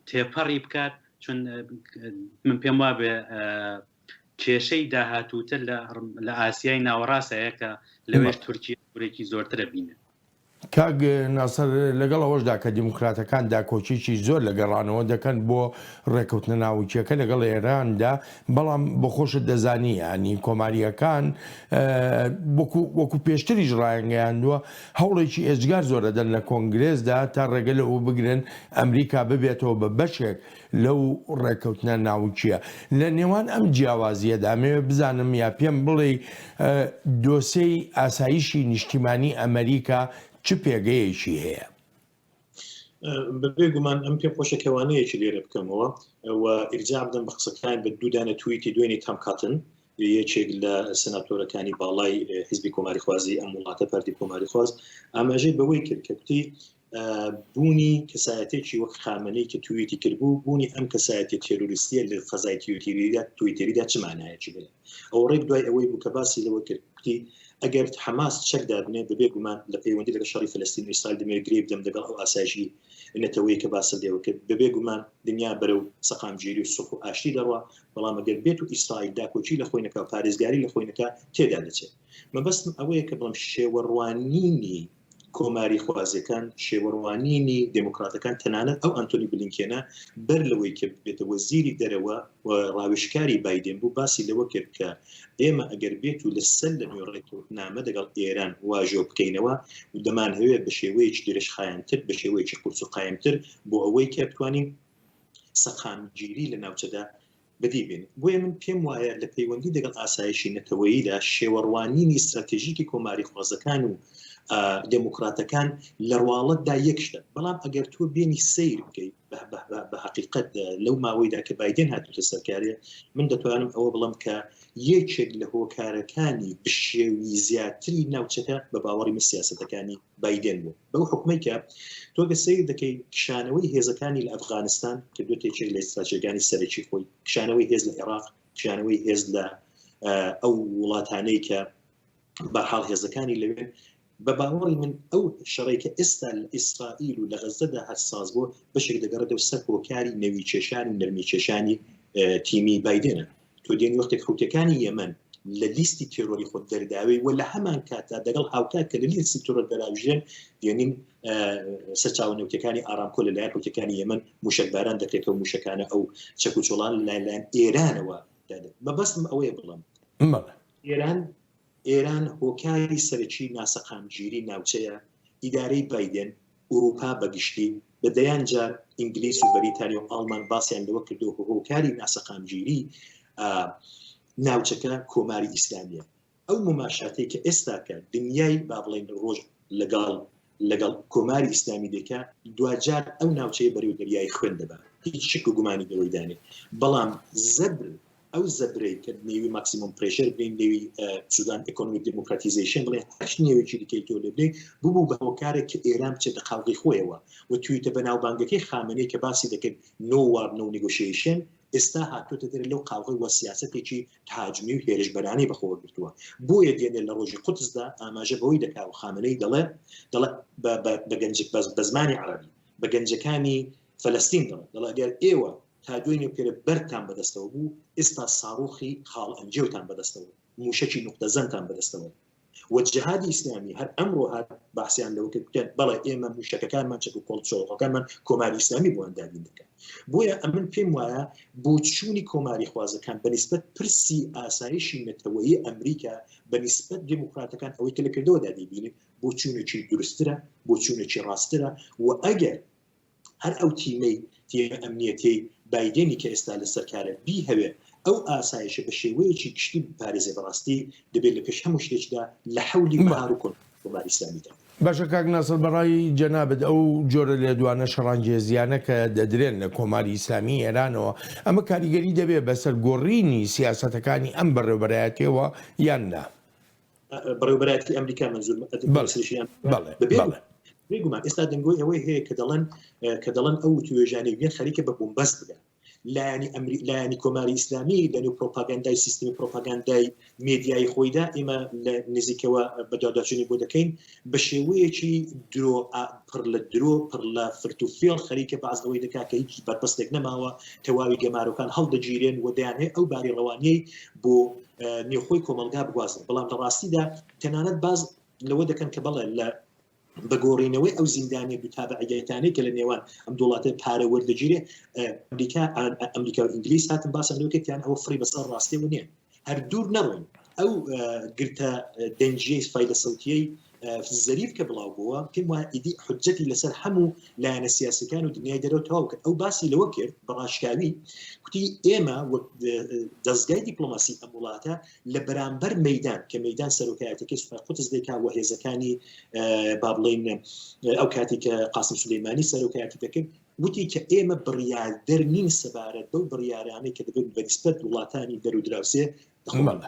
تێپەڕی بکات چون من پێم وابێ کێشەی داهاتووتر لە ئاسیای ناوەڕاستەیە کە لەوێش تورکیا پورێکی زۆرترە بینێت. کاک ناسر لەگەڵ ئەوەشدا کە دیموکراتەکان داکۆکیی زۆر لە گەڕانەوە دەکەن بۆ ڕێکەوتنە ناوکییەکە لەگەڵ ئێراندا، بەڵام بۆخۆشت دەزانی یانی کۆمارییەکان وەکو وەکو پێشتریش ڕایانگەیاندووە هەوڵێکی ئێجگار زۆر ئەدەن لە کۆنگرێسدا تا ڕێگە لەوە بگرن ئەمریکا ببێتەوە بە بەشێک لەو ڕێکەوتنە ناوکییە. لە نێوان ئەم جیاوازییەدا ئەمەوێ بزانم یا پێم بڵێی دۆسێی ئاسایشی نیشتیمانی ئەمریکا چ پێگەیەکی هەیە؟ بەبێ گومان ئەم پێم خۆشە کەوانەیەکی لێرە بکەمەوە و ئیرجاع بدەم بە قسەکان بە دوو دانە تویتی دوێنی تام کاتن یەکێک لە سناتۆرەکانی باڵای حزبی کۆماریخوازی ئەم وڵاتە پارتی کۆماریخواز ئاماژەی بەوەی کرد کە کوتی بوونی کەسایەتێکی وەک خامنەی کە تویتی کردبوو بوونی ئەم کەسایەتی تێرۆریستیە لە فەزای تویتیریدا تویتەریدا چ مانایەکی هەیە ئەو ڕێک دوای ئەوەی بوو کە باسی لەوە کرد کوتی ئەگەر حەماس چەک دابنێ بەبێ گومان لە پەیوەندی لەگەڵ شەڕی فلستین و ئیسرائیل دەمەوێت گرێ بدەم دەگەڵ ئەو ئاسایشی نەتەوەیە کە باسم لێوە کرد بەبێ گومان دنیا بەرەو سەقامگیری و سوڵح و ئاشتی دەڕوا بەڵام ئەگەر بێت و ئیسرائیل داکۆکی لە خۆی نەکا و پارێزگاری لە خۆی نەکا تێدا دەچێت مەبەستم ئەوەیە کە بڵێم شێوەڕوانینی کۆماریخوازەکان، شێوەڕوانینی دێموکڕاتەکان، تەنانەت ئەو ئانتۆنی بلینکێنە بەر لەوەی کە ببێتە وەزیری دەرەوە و ڕاوێژکاری بایدێن بوو، باسی لەوە کرد کە ئێمە ئەگەر بێت و لە سەر لە نوێ ڕێککەوتنامە دەگەڵ ئێران واژۆ بکەینەوە و دەمانهەوێت بە شێوەیەکی درێژخایەنتر، بە شێوەیەکی قورس و قایمتر بۆ ئەوەی کە بتوانین سەقامگیری لە ناوچەدا بەدی بێنێت. بۆیە من پێم وایە لە پەیوەندی دەگەڵ ئاسایشی نەتەوەییدا شێوەڕوانینی ستراتێژیکی کۆماریخوازەکان و دێموکڕاتەکان لە ڕواڵەتدا یەک شتە، بەڵام ئەگەر تۆ بێنی سەیر بکەی بە هەقیقەت لەو ماوەیدا کە بایدێن هاتووتە سەرکارێ من دەتوانم ئەوە بڵێم کە یەکێک لە هۆکارەکانی بشێوی زیاتری ناوچەکە بە باوەڕی من سیاسەتەکانی بایدێن بوو بەو حکومەی کە تۆ گە سەیر دەکەی کشانەوەی هێزەکانی لە ئەفغانستان کردوێتە یەکێک لە ئیستراتژیەکانی سەرەکی خۆی، کشانەوەی هێز لە عێراق، کشانەوەی هێز لە ئەو وڵاتانەی کە بەرحاڵ هێزەکانی لەوێن. بە باوەڕی من ئەو شەڕەی کە ئێستا لە ئیسرائیل و لە غەززەدا هەر ساز بووە بەشێک دەگەڕێتەوە سەر هۆکاری نەوی کێشان و نەرمی کێشانی تیمی بایدێنە. تۆ دێنی وەختێک حوتیەکانی یەمەن لە لیستی تێرۆری خۆت دەرداوی و لە هەمان کاتدا دەگەڵ هاوکات کە لە لیستی تێرۆر دەراوژێن دێنین سەرچاوە نەوتەکانی ئارامکۆ لە لایەن حوتیەکانی یەمەن موشەکباران دەکرێتەوە موشەکانە ئەو چەک و چۆڵان لەلایەن لایەن ئێرانەوە مەبەستم ئەوەیە بڵم ئێران ئێران هۆکاری سەرەکی ناسەقامگیری ناوچەیە، ئیدارەی بایدێن، ئورووپا بە گشتی، بە دەیان جار ئینگلیس و بەریتانیا و ئاڵمان باسیان لەوە کردووە کە هۆکاری ناسەقامگیری ناوچەکە کۆماری ئیسلامییە. ئەو موماشاتەی کە ئێستاکە دنیای با بڵێین ڕۆژ لەگەڵ لەگەڵ کۆماری ئیسلامی دەیکا، دواجار ئەو ناوچەیە بەرەو دەریای خوێن دەبا. هیچ شک و گومانی لەوەیدا نییە. بەڵام زەبر ئەو زەبرەی کە نێوی maximum pressure بنێین نێوی سودان economic democratization بڵێ هەر نێوێکی دیکەی تۆ لێ بنێی ببوو بە هۆکارێک کە ئێران بچێتە قاوغی خۆیەوە و تویتە بەناوبانگەکەی خامنەی کە باسی دەکرد no war no negotiation ئێستا هاتووەتە دەرێ لەو قاوغەی وە سیاسەتێکی تهاجمی و هێرشبەرانەی بەخۆوە گرتووە بۆیە دێنێ لە ڕۆژی قودسدا ئاماژە بەوەی دەکا و خامنەی دەڵێ دەڵێ بە گەنج بە زمانی عەرەبی بە گەنجەکانی فەلەستین دەڵێ دەڵێ ئەگەر ئێوە تا دوێنێ پێرە بەردتان بەدەستەوە بوو، ئێستا ساڕوخی خاڵ ئەنجێوتان بەدەستەوەیە، مووشەکی نوقتەزەنتان بەدەستەوەیە و جیهادی ئیسلامی هەر ئەمڕۆ هات باسیان لەوە کرد کوتیان بەڵێ ئێمە مووشەکەکانمان چەک و کۆڵ چۆڵەکانمان کۆماری ئیسلامی بۆیان دابین دەکات. بۆیە ئەمن پێم وایە بۆچوونی کۆماریخوازەکان بە نیسبەت پرسی ئاسایشی نەتەوەیی ئەمریکا بە نیسبەت دێموکراتەکان ئەوەی کە لە کردەوەدا دەیبینین بۆچوونێکی دروستترە، بۆچوونێکی ڕاستترە و ئەگەر هەر ئەو تیمەی تیمە ئەمنیەتیەی بایدێنی کە ئێستا لەسەر کارە بیهەوێ ئەو ئاسایشە بە شێوەیەکی گشتی بپارێزێ بەڕاستی دەبێت لە پێش هەموو شتێکدا لە حەولی مەهار و کۆنترۆڵی کۆماری ئیسلامیدا بێت. باشە کاک ناسر بەڕای جەنابت ئەو جۆرە لێدوانە شەڕانگێزیانە کە دەدرێن لە کۆماری ئیسلامی ئێرانەوە ئەمە کاریگەری دەبێت بەسەر گۆڕینی سیاسەتەکانی ئەم بەڕێوبەرایەتیەوە یان نا؟ بەڕێوبەرایەتی ئەمریکا مەنزور بێگومان ئێستا دەنگۆی ئەوەی هەیە کە دەڵێن کە دەڵێن ئەو وتوێژانەی وێن خەریکە بە بومبەست بگە لایەنی ئەمری لایەنی کۆماری ئیسلامی لە نێو پرۆپاگەندای سیستمی پرۆپاگەندای مێدیایی خۆیدا ئێمە لە نزیکەوە بەدواداچوونی بۆ دەکەین بە شێوەیەکی درۆ پڕ لە درۆ پڕ لە فرت و فێڵ خەریکە باز لەوەی دەکات کە هیچ بەربەستێک نەماوە تەواوی گەمارۆکان هەڵدەگیرێن و دەیانهەوێت ئەو باری ڕەوانیەی بۆ نێوخۆی کۆمەڵگا بگوازن بەڵام لە ڕاستیدا تەنانەت باز لەوە دەکەن کە بەڵێ لە. بە گۆڕینەوەی ئەو زیندانیە دوو تابعیەتانەی کە لە نێوان ئەم دوو وڵاتە پارە وەردەگیرێ ئەمریکا ئەمریکا و ئینگلیس هاتن باسیان لەوە کرد کە ئەوە فڕی بەسەر ڕاستیەوە نییە هەر دوور نەڕۆین ئەو گرتە دەنگیەی فایلە سەوتیەی زەریف کە بڵاو بووە پێم وایە ئیدی حجەتی لەسەر هەموو لایەنە سیاسەکان و دنیای دەرەوە تەواو کرد ئەو باسی لەوە کرد بە ڕاشکاوی کوتی ئێمە وەک دەزگای دیپلۆماسی ئەم وڵاتە لە بەرامبەر مەدان کە مەدان سەرۆکایەتەکەی سوپای قودس دەیکا و هێزەکانی با بڵێین ئەو کاتی کە قاسم سولەیمانی سەرۆکایەتی دەکرد وتی کە ئێمە بڕیاردەر نین سەبارەت بەو بڕیارانەی کە دەبێت بە نیسبەت وڵاتانی دەر و دراوسێ دەخۆمان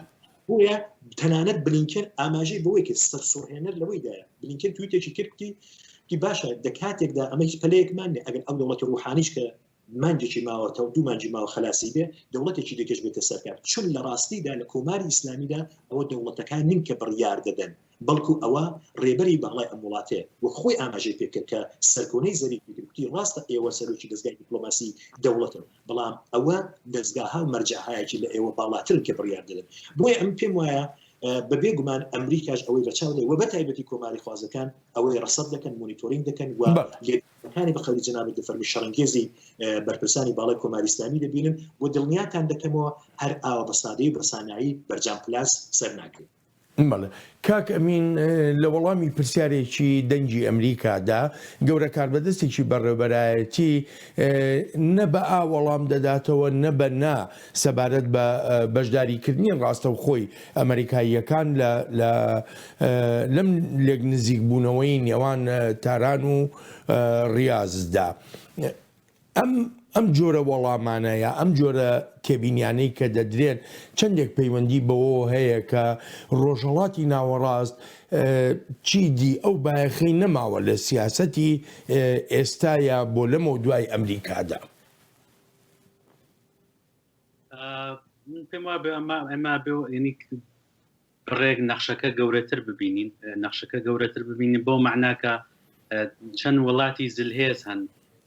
بۆیە تەنانەت بلینکن ئاماژەی بەوەی کرد سەرسوڕهێنەر لەوەیدایە بلینکن تویتێکی کرد کوتی باشە دە کاتێکدا ئەمە هیچ پەلەیەکمان نیە ئەگەر ئەو دەوڵەتی ڕوحانیش کە مانگێکی ماوەتەوە دوو مانگی ماوە خەلاسی بێ دەوڵەتێکی دیکەش بێتە سەرکار چون لە ڕاستیدا لە کۆماری ئیسلامیدا ئەوە دەوڵەتەکان نین کە بڕیار دەدەن بەڵکو ئەوە ڕێبەری باڵای ئەم وڵاتەیە وەک خۆی ئاماژەی پێکرد کە سەرکۆنەی زەریفی کرد گوتی ڕاستە ئێوە سەرۆکی دەزگای دیپلۆماسی دەوڵەتن بەڵام ئەوە دەزگاها و مەرجەعهایەکی لە ئێوە باڵاترن کە بڕیار دەدەن بۆیە ئەم پێم وایە بە بێ گومان ئەمریکاش ئەوەی بەچاو دێ و بە تایبەتی کۆماری خوازەکان ئەوەی ڕەسەد دەکەن مۆنیتۆرینگ دەکەن و لێدوانەکانی بە قەولی جەنابت دەفەرمی شەڕەنگێزی بەرپرسانی باڵای کۆماری ئیسلامی دەبینن و دڵنیاتان دەکەمەوە هەر ئاوا بە سادەیی و بە سانایی بەرجام plus سەر ناگرێ. بەڵێ کاک ئەمین لە وەڵامی پرسیارێکی دەنگی ئەمریکادا گەورە کاربەدەستێکی بەڕێوبەرایەتی نە بە ئا وەڵام دەداتەوە نە بە نا سەبارەت بە بەشداریکردنی ڕاستەوخۆی ئەمریکاییەکان لە لە لەم لێک نزیکبوونەوەی نێوان تاران و ڕیازدا. ئەم ئەم جۆرە وەڵامانە یا ئەم جۆرە تێبینیانەی کە دەدرێن چەندێک پەیوەندی بەوەوە هەیە کە ڕۆژهەڵاتی ناوەڕاست چیدی ئەو بایەخەی نەماوە لە سیاسەتی ئێستایا بۆ لەمەودوای ئەمریکادا؟ من پێم وابێ ئەمە ئەمە بێ یعنی بڕێک نەخشەکە گەورەتر ببینین نەخشەکە گەورەتر ببینین بۆ معناکە چەند وڵاتی زلهێز هەن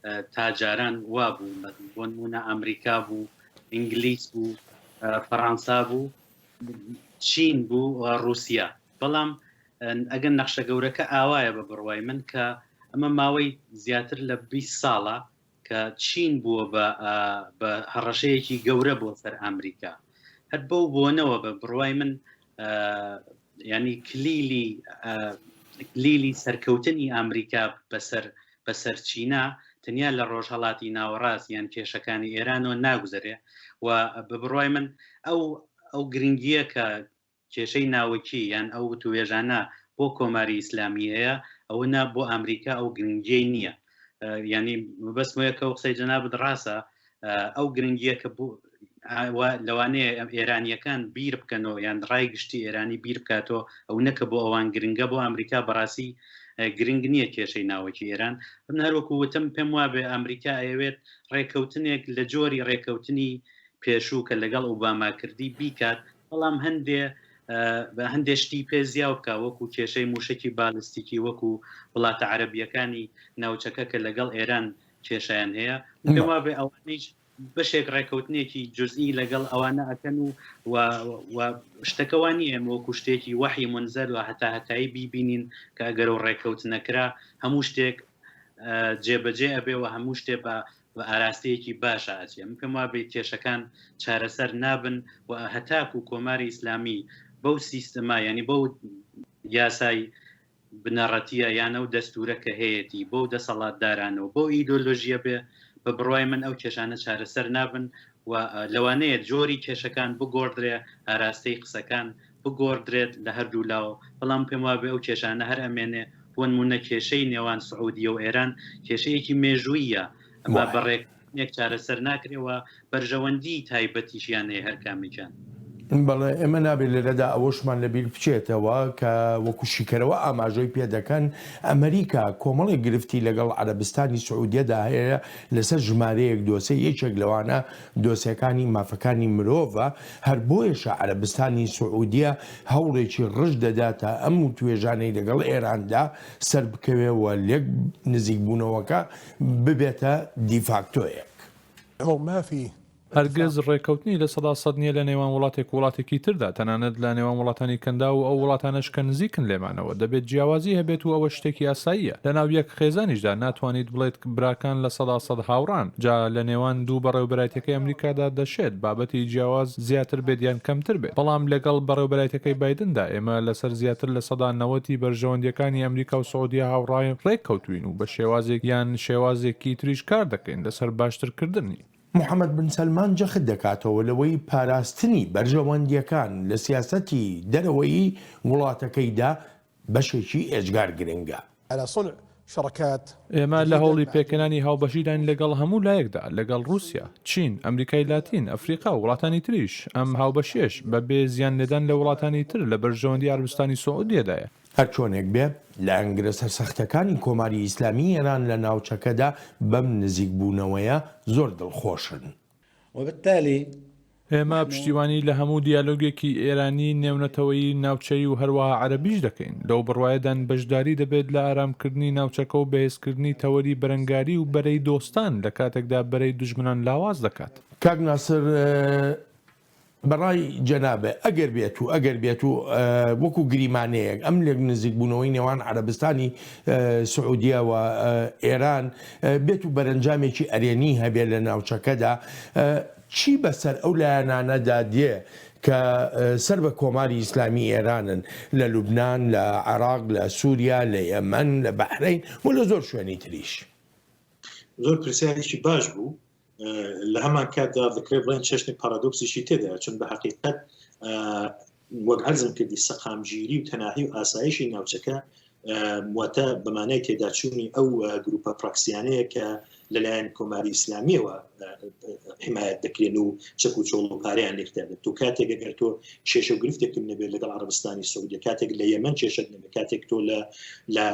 تا جاران وا بوو بۆ نمونە ئەمریکا بوو ئینگلیس بوو فەڕەنسا بوو چین بوو ڕوسیا بەڵام ئەگەر نەخشە گەورەکە ئاوایە بە بڕوای من کە ئەمە ماوەی زیاتر لە 20 ساڵە کە چین بووە بە بە هەڕەشەیەکی گەورە بۆ سەر ئەمریکا هەر بەو بۆنەوە بە بڕوای من ینی کلیلی کلیلی سەرکەوتنی ئەمریکا بەسەر بەسەر چینا تەنیا لە ڕۆژهەڵاتی ناوەڕاست یان کێشەکانی ئێرانەوە ناگوزەرێ و بە بڕوای من ئەو ئەو گرنگیە کە کێشەی ناوەکی یان ئەو وتووێژانە بۆ کۆماری ئیسلامی هەیە ئەوە نا بۆ ئامریکا ئەو گرنگیەی نییە ینی مەبەستمەیە کە قسەی جەنابت ڕاستە ئەو گرنگیە کە بۆ لەوانەیە ئێرانیەکان بیر بکەنەوە یان ڕای گشتی ئێرانی بیر بکاتەوە ئەو نەکە بۆ ئەوان گرنگە بۆ ئەمریکا بەڕاستی گرنگ نییە کێشەی ناوەکی ئێران من هەروەکو وتم پێم وابێ ئەمریکا ئەیەوێت ڕێککەوتنێک لە جۆری ڕێککەوتنی پێشوو کە لەگەڵ ئۆباما کردی بیکات بەڵام هەندێ هەندێ شتی پێ زیاو بکە وەکو کێشەی موشکی بالستیکی وەکو وڵاتە عەربیەکانی ناوچەکە کە لەگەڵ ئێران کێشیان هەیە پێم وابێ ئەوانیش بەشێک ڕێکەوتنێکی جزئی لەگەڵ ئەوانە ئەکەن و و شتەکە وا نییە ئێمە وەکو شتێکی وەحی مونزەل و هەتا هەتایی بیبینین کە ئەگەر و ڕێکەوت نەکرا هەموو شتێک جێبەجێ ئەبێ و هەموو شتێ بە بە ئاراستەیەکی باشە ئەچێ من پێم وابێ کێشەکان چارەسەر نابن و هەتاکو کۆماری ئیسلامی بەو سیستەما یعنی بەو یاسای بنەڕەتیە یان ئەو دەستورە کە هەیەتی بەو دەسەڵاتدارانەوە بەو ئیدۆلۆژیە بێ بە بڕوای من ئەو کێشانە چارەسەر نابن و لەوانەیە جۆری کێشەکان بگۆڕدرێ ئاراستەی قسەکان بگۆڕدرێت لە هەردوو لاوە بەڵام پێم وابێ ئەو کێشانە هەر ئەمێنێ بۆ نمونە کێشەی نێوان سعودیە و ئێران کێشەیەکی مێژوویە ئەمە بە ڕێکەوتنێک چارەسەر ناکرێ و بەرژەوەندی تایبەتیشیان هەیە هەر کامێکیان. بەڵێ ئێمە نابێت لێرەدا ئەوەشمان لەبیر بچێتەوە کە وەکو شیکەرەوە ئاماژەی پێدەکەن ئەمریکا کۆمەڵێک گرفتی لەگەڵ عەرەبستانی سعودیەدا هەیە لەسەر ژمارەیەک دۆسێ یەکێک لەوانە دۆسێکانی مافەکانی مرۆڤە هەر بۆیەشە عەرەبستانی سعودیە هەوڵێکی ڕژد دەدات تا ئەم وتوێژانەی لەگەڵ ئێراندا سەربکەوێ و لێک نزیکبوونەوەکە ببێتە دیفاکتۆیەک. ما في. هەرگیز ڕێککەوتنی 100% نییە لە نێوان وڵاتێک و وڵاتێکی تردا، تەنانەت لە نێوان وڵاتانی کەنداو و ئەو وڵاتانەش کە نزیکن لێمانەوە، دەبێت جیاوازی هەبێت و ئەوەش شتێکی ئاساییە. لەناو یەک خێزانیشدا ناتوانیت بڵێت براکان 100% هاوڕان، جا لە نێوان دوو بەڕێوەبەرایەتیەکەی ئەمریکادا دەشێت بابەتی جیاواز زیاتر بێت یان کەمتر بێت، بەڵام لەگەڵ بەڕێوەبەرایەتیەکەی بایدندا ئێمە لەسەر زیاتر 90% ی بەرژەوەندیەکانی ئەمریکا و سعودیە هاوڕای ڕێککەوتوین و بە شێوازێک یان شێوازێکی تریش کار دەکەین لەسەر باشترکردنی. محەمەد بن سەلمان جەخت دەکاتەوە لەوەی پاراستنی بەرژەوەندییەکان لە سیاسەتی دەرەوەیی وڵاتەکەیدا بەشێکی ئێجگار گرنگە. على صنع شراكات ئێمە لە هەوڵی پێکهێنانی هاوبەشیداین لەگەڵ هەموو لایەکدا، لەگەڵ ڕووسیا، چین، ئەمریکای لاتین، ئەفریقا و وڵاتانی تریش، ئەم هاوبەشییەش بە بێ زیان لێدان لە وڵاتانی تر لە بەرژەوەندی عەرەبستانی سعودیەدایە. هەرچۆنێک بێ، لایەنگرە سەرسەختەکانی کۆماری ئیسلامیی ئێران لە ناوچەکەدا بەم نزیکبوونەوەیە زۆر دڵخۆشن. وبالتالي ئێمە پشتیوانی لە هەموو دیالۆگێکی ئێرانی، نێونەتەوەیی، ناوچەیی و هەروەها عەرەبیش دەکەین. لەو بڕوایەدان بەشداری دەبێت لە ئارامکردنی ناوچەکە و بەهێزکردنی تەوەری بەرەنگاری و بەرەی دۆستان لە کاتێکدا بەرەی دوژمنان لاواز دەکات. کاک ناسر بەڕای جەنابت ئەگەر بێت و ئەگەر بێت و وەکو گریمانەیەک ئەم لێک نزیکبوونەوەی نێوان عەرەبستانی سعودیە و ئێران بێت و بەرەنجامێکی ئەرێنی هەبێت لە ناوچەکەدا چی بەسەر ئەو لایەنانەدا دێ کە سەر بە کۆماری ئیسلامی ئێرانن لە لوبناان لە عێراق لە سووریا لە یەمەن لە بەحرین و لە زۆر شوێنی تریش؟ زۆر پرسیارێکی باش بوو لە هەمان کاتدا دەکرێت بڵێن چەشنی پارادۆکسیشی تێدایە چون بە حقیقت وەک عەرزم کردی سەقامگیری و تەناهی و ئاسایشی ناوچەکە واتە بەمانای تێداچوونی ئەو گروپە پراکسیانەیە کە لەلایەن کۆماری ئیسلامیەوە حمایەت دەکرێن و چەک و چۆڵ و پارەیان لێکدابێت تو کاتێک ئەگەر تۆ کێشە و گرفتێکم نەبێت لەگەڵ عربستانی سعودیە کاتێک لە یەمەن کێشت نەبێت کاتێک تۆ لە لە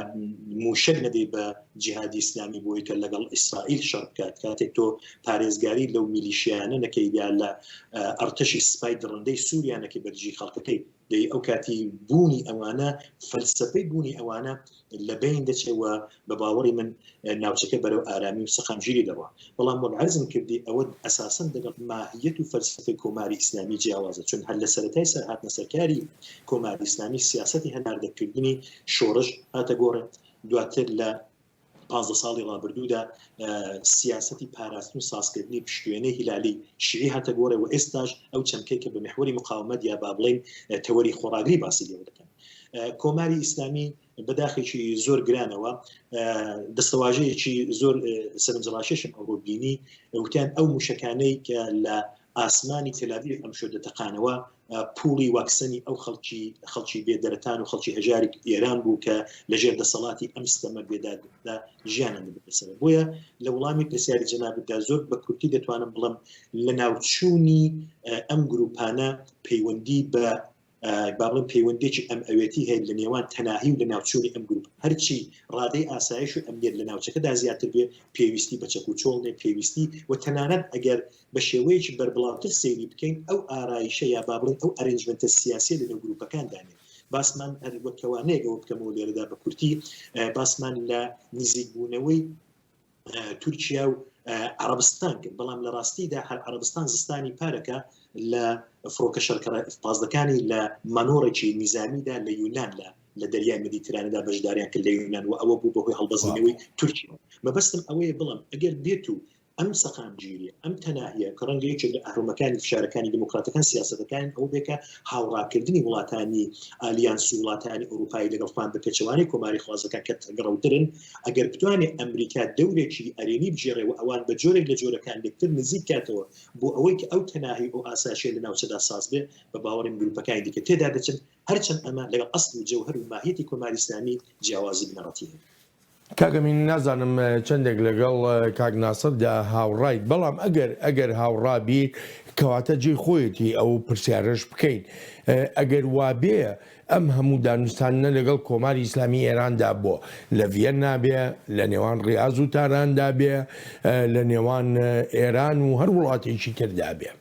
موشک نەدەی بە جیهادی ئیسلامی بۆی کە لەگەڵ ئیسرائیل شەڕ بکات کاتێک تۆ پارێزگاری لەو میلیشیانە نەکەی یا لە ئەرتەشی سپای دڕندەی سووریا نەکەی بەدژی خەڵکەکەی دەی ئەو کاتی بوونی ئەوانە فەلسەفەی بوونی ئەوانە لە بین دەچێت و بە باوەڕی من ناوچەکە بەرەو ئارامی و سەقامگیری دەڕوا بەڵام وەک عەرزم کردی ئەوە ئەساسەن دەگەڵ ماهیەت و فەلسەفەی کۆماری ئیسلامی جیاوازە چون هەر لە سەرەتای سەر هاتنە سەرکاری کۆماری ئیسلامی سیاسەتی هەناردەکردنی شۆڕش هاتە گۆڕێ دواتر لە پازدە ساڵی ڕابردوودا سیاسەتی پاراستن و سازکردنی پشتوێنەی هیلالی شیعی هاتە گۆڕێ و ئێستاش ئەو چەمکەی کە بە میحوەری مقاومەت یا با بڵێین تەوەری خۆڕاگری باسی لێوە دەکەن کۆماری ئیسلامی بەداخێکی زۆر گرانەوە دەستەواژەیەکی زۆر سەرنجڕاکێشم ئەوڕۆ بینی وتیان ئەو موشەکانەی کە لە ئاسمانی تەلاویڤ ئەمشەو دەتەقانەوە، پوڵی واکسەنی ئەو خەڵکی خەڵکی بێ دەرەتان و خەڵکی هەژاری ئێران بوو کە لەژێر دەسەڵاتی ئەم ستەمە بێداددا ژیانیان دەبردە سەر. بۆیە لە وڵامی پرسیاری جەنابتدا زۆر بە کورتی دەتوانم بڵێم لەناوچوونی ئەم گرووپانە پەیوەندی بە با بڵێم پەیوەندێکی ئەم ئەوێتی هەیە لە نێوان تەناهی و لە ناوچوونی ئەم گروپ هەرچی ڕادەی ئاسایش و ئەمنیەت لە ناوچەکەدا زیاتر بێ پێویستی بە چەک و چۆڵ نێ پێویستی و تەنانەت ئەگەر بە شێوەیەکی بەربڵاوتر سەیری بکەین ئەو ئارایشە یا با بڵێن ئەو arrangement ە سیاسیە لە نێو گروپەکاندا نێ باسمان هەر وەک کەوانەیەک ئەوە بکەمەوە لێرەدا بە کورتی باسمان لە نزیکبوونەوەی تورکیا و عەرەبستان کرد بەڵام لە ڕاستیدا هەر عەرەبستان زستانی پارەکە لە فڕۆکە شەرکەڕە پازدەکانی لە مانۆڕێکی نیزامیدا لە یونان لە لە دەریای مدیترانەدا بەشداریان کرد لە یونان و ئەوە بوو بەهۆی هەڵبەزینەوەی تورکیا مەبەستم ئەوەیە بڵم ئەگەر بێت و ئەم سەقامگیریە، ئەم تەناهیە کە ڕەنگە یەکێک لە ئەهرۆمەکانی فشارەکانی دیموکراتەکان سیاسەتەکانیان ئەوە بێ کە هاوڕاکردنی وڵاتانی ئالیانس و وڵاتانی ئەوروپایی لەگەڵ خۆیان بە پێچەوانەی کۆماریخوازەکان کە تەنگڕەوترن ئەگەر بتوانێ ئەمریکا دەورێکی ئەرێنی بگێڕێ و ئەوان بە جۆرێک لە جۆرەکان لێکتر نزیک کاتەوە بۆ ئەوەی کە ئەو تەناهی و ئەو ئاسایشە لە ناوچەدا ساز بێ بە باوەڕی من گروپەکانی دیکە تێدا دەچن هەرچەند ئەمە لەگەڵ ئەسڵ و جەوهەر و ماهیەتی کۆماری ئیسلامی جیاوازی بنەڕەتی هەیە. کاک ئەمین نازانم چەندێک لەگەڵ کاک ناسردا هاوڕایت بەڵام ئەگەر ئەگەر هاوڕا بیت کەواتە جێی خۆیەتی ئەو پرسیارەش بکەین ئەگەر وابێ ئەم هەموو دانوستاندنە لەگەڵ کۆماری ئیسلامی ئێراندا بۆ لە ڤیەننا بێ لە نێوان ڕیاز و تاراندا بێ لە نێوان ئێران و هەر وڵاتێکی تردا بێ؟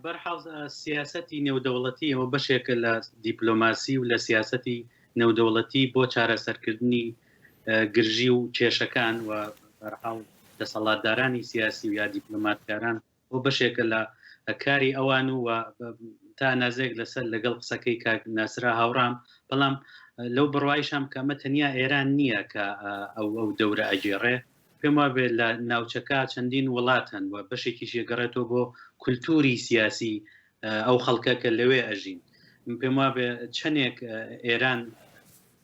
بەرحاڵ سیاسەتی نێودەوڵەتی ئەوە بەشێکە لە دیپلۆماسی و لە سیاسەتی نێودەوڵەتی بۆ چارەسەرکردنی گرژی و کێشەکان و بەرحاڵ. دەسەڵاتدارانی سیاسی و یا دیپلۆماتکاران بۆ بەشێکە لە کاری ئەوان و تا ئەنازەیەک لەسەر لەگەڵ قسەکەی کاک ناسرا هاوڕام بەڵام لەو بڕوایشام کە ئەمە تەنیا ئێران نییە کە ئەو ئەو دەورە ئەگێڕێ پێم وابێ لە ناوچەکە چەندین وڵات هەن و بەشێکیش یەگەڕێتەوە بۆ کولتوری سیاسی ئەو خەڵکە کە لەوێ ئەژین من پێم وابێ چەندێک ئێران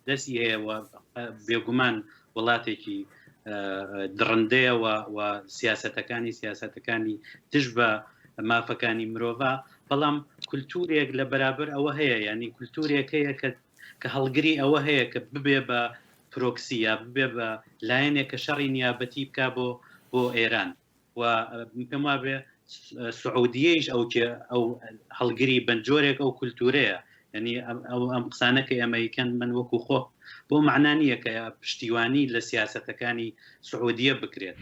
دەستی هەیە و بێگومان وڵاتێکی دڕندەیە و سیاسەتەکانی سیاسەتەکانی دژ بە مافەکانی مرۆڤە بەڵام کولتورێک لە بەرابەر ئەوە هەیە ینی کولتورێک هەیە کە کە هەڵگری ئەوە هەیە کە ببێ بە پرۆکسی یا ببێ بە لایەنێک کە شەڕی نیابەتی بک بۆ بۆ ئێران و پێم وابێ سعودیەیش ئەو ئەو هەڵگری بە جۆرێک ئەو کولتورەیە یعنی ئەو ئەم قسانە کە ئێمە یکەن من وەکو خۆ بۆ معنا نییە کە پشتیوانی لە سیاسەتەکانی سعودیە بکرێت.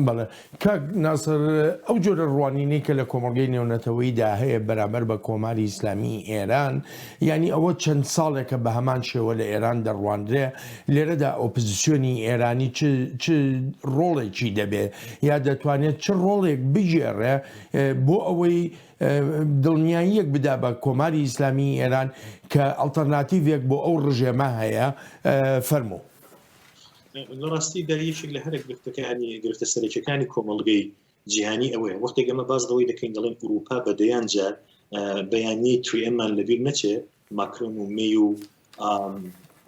بەڵێ کاک ناسر ئەو جۆرە ڕوانینەی کە لە کۆمەڵگەی نێونەتەوەیدا هەیە بەرامبەر بە کۆماری ئیسلامی ئێران یانی ئەوە چەند ساڵێکە بە هەمان شێوە لە ئێران دەڕوانرێ، لێرەدا ئۆپزسیۆنی ئێرانی چ چ ڕۆڵێکی دەبێ یا دەتوانێت چ ڕۆڵێک بگێڕێ بۆ ئەوەی دڵنیاییەک بدا بە کۆماری ئیسلامیی ئێران کە ئەڵتەرناتیڤێک بۆ ئەو ڕژێمە هەیە؟ فەرموو. لە ڕاستیدا یەکێک لە هەرە گرفتەکانی گرفتە سەرەکیەکانی کۆمەڵگەی جیهانی ئەوەیە وەختێک ئەمە باس لەوەی دەکەین دەڵێن ئوروپا بە دەیان جار بەیانیەی تریئەممان لەبیر نەچێ ماکرۆن و مێی و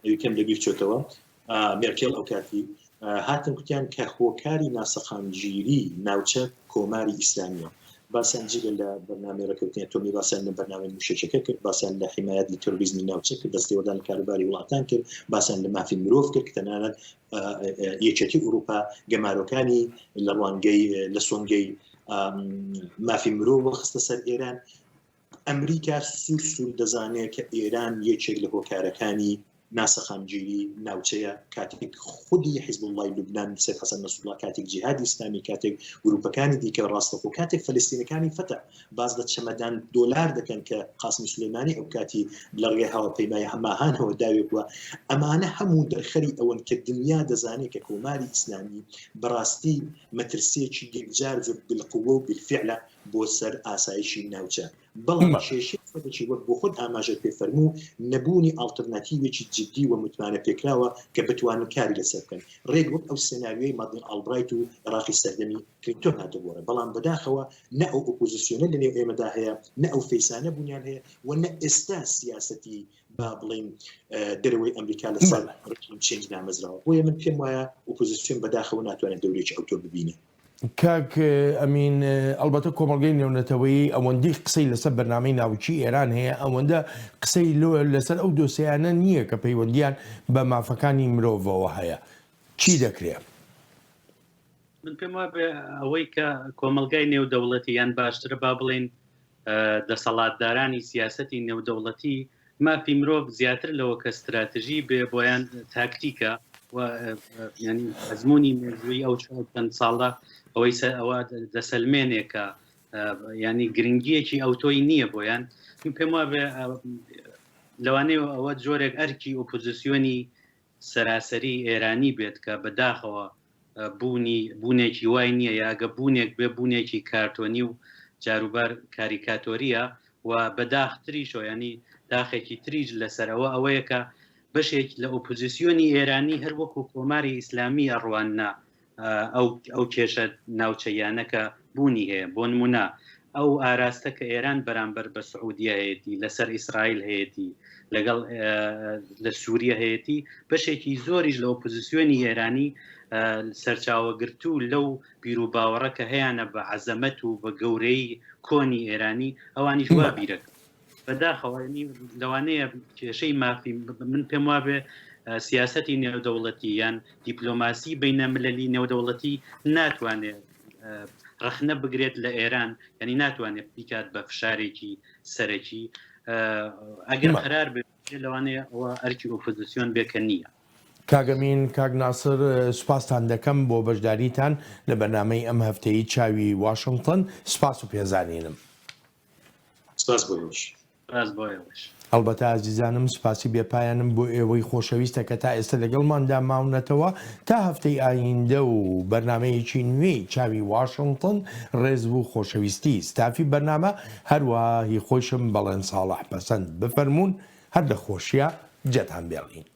ئەوی کەم لەبیر چۆتەوە مێرکێل ئەو کاتی هاتن کوتیان کە هۆکاری ناسەقامگیری ناوچە کۆماری ئیسلامیە باسیان جگە لە بەرنامەی ڕێککەوتنی ئەتۆمی باسیان لە بەرنامەی موشەکەکە کرد باسیان لە حمایەت لە تێرۆریزمی ناوچە کرد دەستێوەردان لە کاروباری وڵاتان کرد باسیان لە مافی مرۆڤ کرد کە تەنانەت یەکێتی ئوروپا گەمارۆکانی لە ڕوانگەی لە سۆنگەی مافی مرۆڤ خستە سەر ئێران ئەمریکا سوور سوور دەزانێت کە ئێران یەکێک لە هۆکارەکانی ناسەقامگیری ناوچەیە کاتێک خودی حیزبوڵڵای لوبنان سەید حەسەن نەسروڵڵا کاتێک جیهادی ئیسلامی کاتێک گروپەکانی دیکە ڕاستەخۆ کاتێک فەلەستینەکانی فەتح باس لە چەمەدان دۆلار دەکەن کە قاسمی سولەیمانی ئەو کاتی لە ڕێگای هاوپەیمانی هەماهانەوە داوێ بووە ئەمانە هەموو دەرخەری ئەوەن کە دنیا دەزانێت کە کۆماری ئیسلامی بەڕاستی مەترسیەکی یەکجار زۆر بالقوە و بالفعلە بۆ سەر ئاسایشی ناوچە بەڵام کێشەی سەرەکی وەک بۆ خۆت ئاماژەت پێ فەرموو نەبوونی ئاڵترناتیوێکی جدی و متمانە پێکراوە کە بتوانن کاری لەسەر بکەن ڕێک وەک ئەو سێناریۆی مادلین ئاڵبرایت و عێراقی سەردەمی کلینتۆن هاتە گۆڕێ بەڵام بەداخەوە نە ئەو ئۆپۆزیسیۆنە لەنێو ئێمەدا هەیە نە ئەو فەیسانە بوونیان هەیە و نە ئێستا سیاسەتی با بڵێین دەرەوەی ئەمریکا لەسەر regime change دامەزراوە بۆیە من پێم وایە ئۆپۆزیسیۆن بەداخەوە ناتوانێت دەورێکی ئەوتۆ ببینێ. کاک ئەمین، ئەڵبەتە کۆمەڵگەی نێونەتەوەیی ئەوەندەی قسەی لەسەر بەرنامەی ناوکیی ئێران هەیە، ئەوەندە قسەی لەسەر ئەو دۆسێیانە نییە کە پەیوەندییان بە مافەکانی مرۆڤەوە هەیە. چی دەکرێ؟ من پێم وابێ ئەوەی کە کۆمەڵگای نێودەوڵەتی یان باشترە با بڵێین دەسەڵاتدارانی سیاسەتی نێودەوڵەتی مافی مرۆڤ زیاتر لەوە کە ستراتژی بێ بۆیان تاکتیکە و ینی ئەزمموی مێژووی ئەو چەند ساڵە ئەوەی ئەوە دەسەلمێنێ کە ینی گرنگیەکی ئەوتۆی نییە بۆیان من پێم وابێ لەوانەیە ئەوە جۆرێک ئەرکی ئۆپۆزیسیۆنی سەراسەری ئێرانی بێت کە بە داخەوە بوونی بوونێکی وای نییە یا گە بوونێک بێ بوونێکی کارتۆنی و جاروبار کاریکاتۆریە و بە داخ تریشەوە ینی داخێکی تریش لەسەر ئەوە ئەوەیە کە بەشێک لە ئۆپۆزیسیۆنی ئێرانی هەر وەکو کۆماری ئیسلامی ئەڕواننە ئەو ئەو کێشە ناوچەیانە کە بوونی هەیە بۆ نمونە ئەو ئاراستە کە ئێران بەرامبەر بە سعودیە هەیەتی لەسەر ئیسرائیل هەیەتی لەگەڵ لە سووریە هەیەتی بەشێکی زۆریش لە ئۆپۆزیسیۆنی ئێرانی سەرچاوەگرتوو لەو بیر و باوەڕە کە هەیانە بە عەزەمەت و بە گەورەی کۆنی ئێرانی ئەوانیش وا بیرەکە بەداخەوە لەوانەیە کێشەی مافی من پێم وابێ سیاستی نێودەوڵەتی یان دیپلۆماسی بینە مللی نێودەوڵەتی ناتوانێت ڕەخنە بگرێت لە ئێران ینی ناتوانێت بیکات بە فشارێکی سەرەکی ئەگەر قرار بێت لەوانەیە ئەوە ئەرکی ئۆپۆزیسیۆن بێ کە نییە. کاک ئەمین، کاک ناسر سوپاستان دەکەم بۆ بەشداریتان لە بەرنامەی ئەم هەفتەی چاوی واشنتن، سوپاس و پێزانینم. سپاس بۆ ئێوەش. سپاس بۆ ئێوەش. ئەڵبەتە ئازیزانم سوپاسی بێ پایانم بۆ ئێوەی خۆشەویستە کە تا ئێستا لەگەڵماندا ماونەتەوە تا هەفتەی ئایندە و بەرنامەیەکی نوێی چاوی واشنتن ڕێز و خۆشەویستی ستافی بەرنامە هەروەها هی خۆیشم بەڵێن ساڵح پەسەند بفەرموون هەر لە خۆشیا جێتان بێڵین.